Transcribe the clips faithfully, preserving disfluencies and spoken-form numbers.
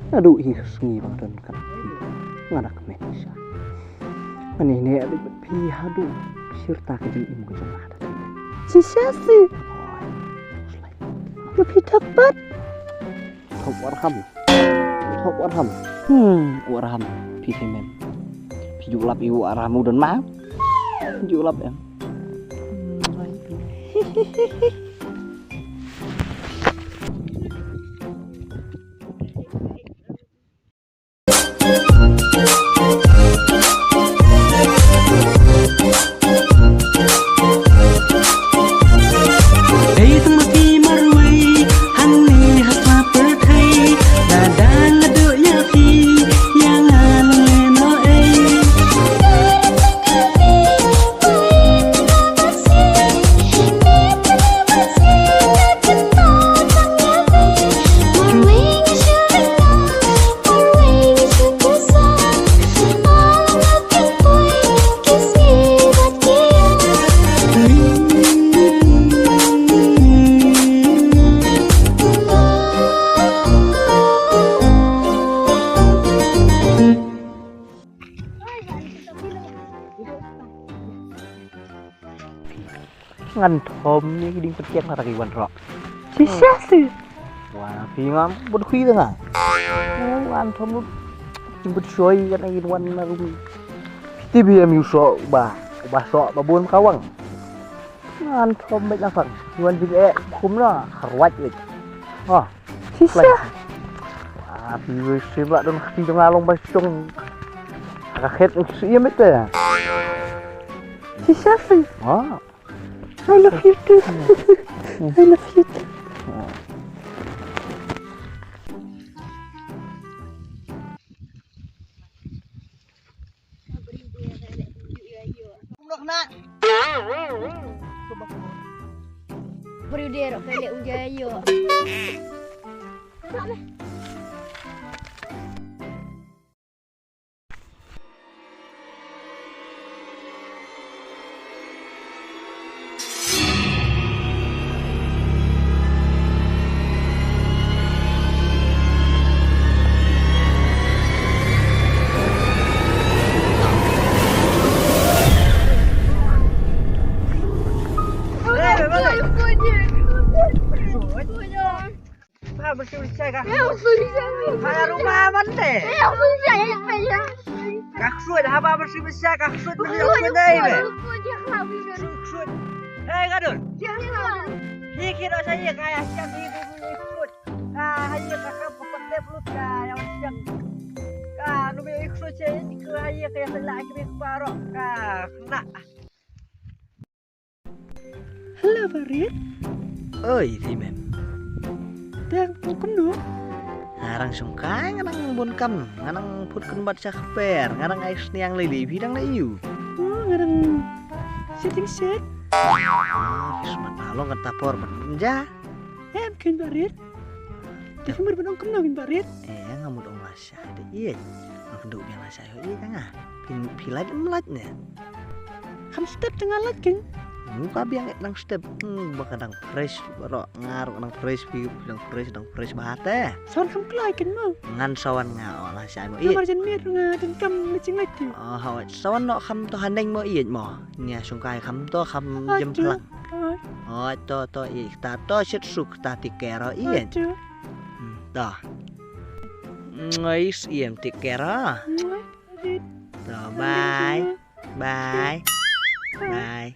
Naduh hi ka sngi ba nga don ka phi, nga da kmen shisha. Ngan ïaineh bad phi haduh shi rta ka jingim ka jong nga. Shisha seh. Ba phi thok pat. Thok u Arham. Thok u Arham. Hmm, u Arham. Phi, phi mem. Phi ju lap ïa u Arham u don ma. Ju lap em. Dei tang ma phi marwei, hangne ha sla pyrthei, da dang nga duh ïa phi, ïa nga long lehnohei. Ngan thom ïa ki dieng pyntiang na ki wanrah. Shisha seh. Wa phi ngam bud khui da nga. Ngan thom lut. Bud shoi kan ai wan na rum. Ti bi em yu so ba. Ba so ba bun ka wang. Ngan thom bad na fang. Wan bi eh khum na. Kharwat wit. Oh. Shisha. Ah, phi wei sim la don khati dong along ba shong. Ka khet ngi su ïa mete. Shisha seh. Ah. I love you too. I love you too. Briew dei ruh ka leh u jai ïoh. Ba ba shi ba sha ka. Ba ya ruma ban te. Ka ksuid ha ba ba shi ba sha ka ksuid ba ya ksuid dai be. Ksuid ksuid. Hei ka dun. Hi ki do sa ye ka ya sha hi bu bu ksuid. Ka ha ye ka ka pa pa de blut ka ya sha. Ka nu be ksuid che ni ka ha ye ka ya la ki be pa ro ka na. Hello, Barit. Oi, Thimem. Dang pun kumno? Nga dang shongkai, nga dang bun kam, nga dang put kynbat sha kper, nga dang ai sniang lei lei, phi dang lei ïu. Oh, nga dang shooting shot. Oh, phi smat halong kata por ban ja. Em, ken Barit. Te phi mut ban ong kumno ken Barit? Eh, nga mut ong la Sha da ïeit. Nga kynduh biang la sha ïoh ïeit nga. Phi, phi lait em lait ne? Kham step te nga lait ken. Ngu ka biang eh dang step. Hmm, ba ka dang fresh baroh nga ruh dang fresh phi, phi dang fresh, dang fresh bha te. Sawan kham kloi ken mo. Ngan sawan nga oh la sha mo ïeit. Marjan mir nga dang kam na jinglait te. Oh, hawai sawan noh kham to haneng mo ïeit mo. Nia shongkai kham to kham jem phlang. Oi to to ïeit ta to shit suk ta ti kero ïeit. Hmm, to. Ngais iem ti kera. To bye. Bye. Bye.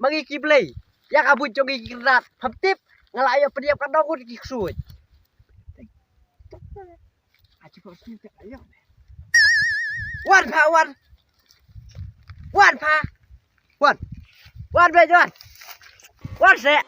ma ngi ki blei. Ïa ka buit jong ngi ki kynrad. Pham tip, nga la ïoh pynïap ka dong ki ksuid. Wan pha, wan. Wan pha. Wan. Wan beit, wan. Wan seh.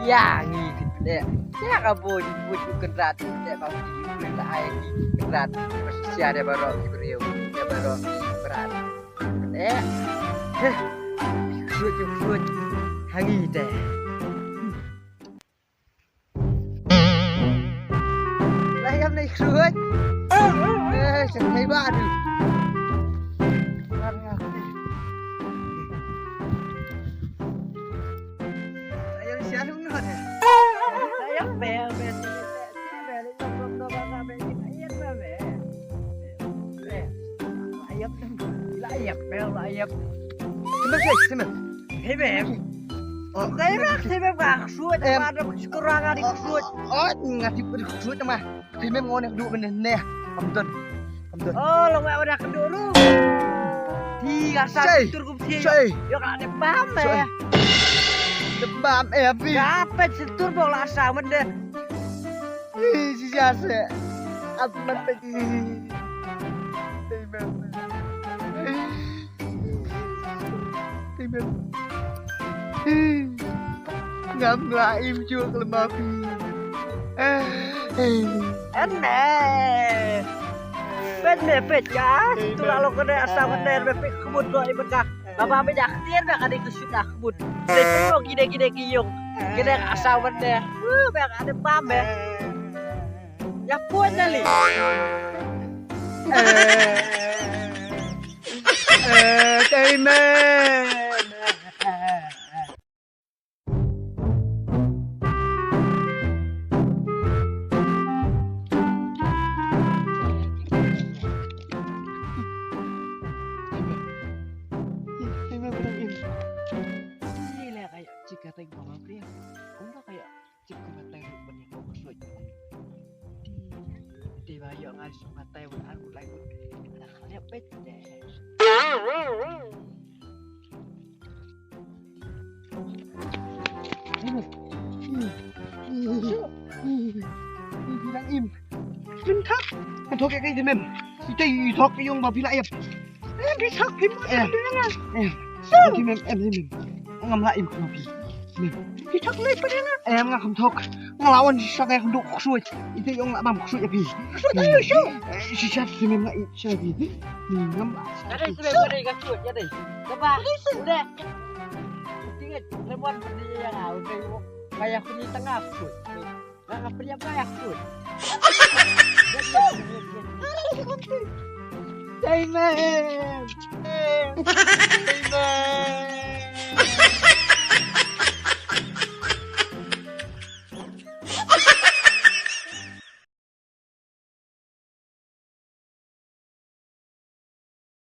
Ïa ngi ki pyneh. Ïa ka buit, buit u kynrad u pyneh ba ki u la ai ki kynrad. Ba ki sia de baroh ki briew, de baroh ki kynrad. Pyneh. Heh. Ksuid, ksuid. Ha ngi te. Lah ïam na i ksuid. Eh, seng hai ba du. Ngar ngar. Ayo sian lu no. Ayo bel bel. Ayo bel, ayo. Sima sih, sima. Hei bel. Oh, dai rak, hei bel ka ksuid, em. Ada kurang ada ksuid. Oh, ngati pun ksuid mah. Hei mem ngone kdu bene ne. Kamdon. Kamdon. Oh, lo ngwa ada kdu ru. Ti asa tur kum ti. Soi. Yo ka de bam eh. Soi. De bam eh abi. Kapet setur bok la asa mende. Ih, si jase. Apa mende. Hei mem. Hei mem. Ngam lah im ju ka lama phi. Anne. Peit me peit ka. Tu la lo kane asa kane me peit khmut lo i baka. Baba me dak tiar me kane ka sut dak khmut. Te tu lo kide kide ki yong. Kide asa kane. Uh, me kane pam me. Ya pun dali. Eh, eh, Taiman. Cik kata ibu mama pria. Kau dah kayak cik kata ibu punya kau kesuai. Di bayo ngai sung kata ibu aku lain. Dah lihat pete. Phi dang im. Phin thok. Phin thok ïa kaei te mem? Ita i thok ïong ba phi la ïap. Em, phi thok, phi thok. Em. Em. Phi mem, em, em, em. Ngam la im kano phi. Mem. Phi thok lei phi dang. Em, nga kham thok. Nga la wan shisha nga kham duk ksuid. Ita ïong la bam ksuid ïa phi. Ksuid ayo shu. Shisha phi mem la im shisha phi. Ngam la. Ade sebe ade ka ksuid ade. Kaba. Udah. Tinggal lemon phi ïa nga udah. Kaya phi tengah ksuid. Nga ka pria ba ïa kut. Taiman. Taiman.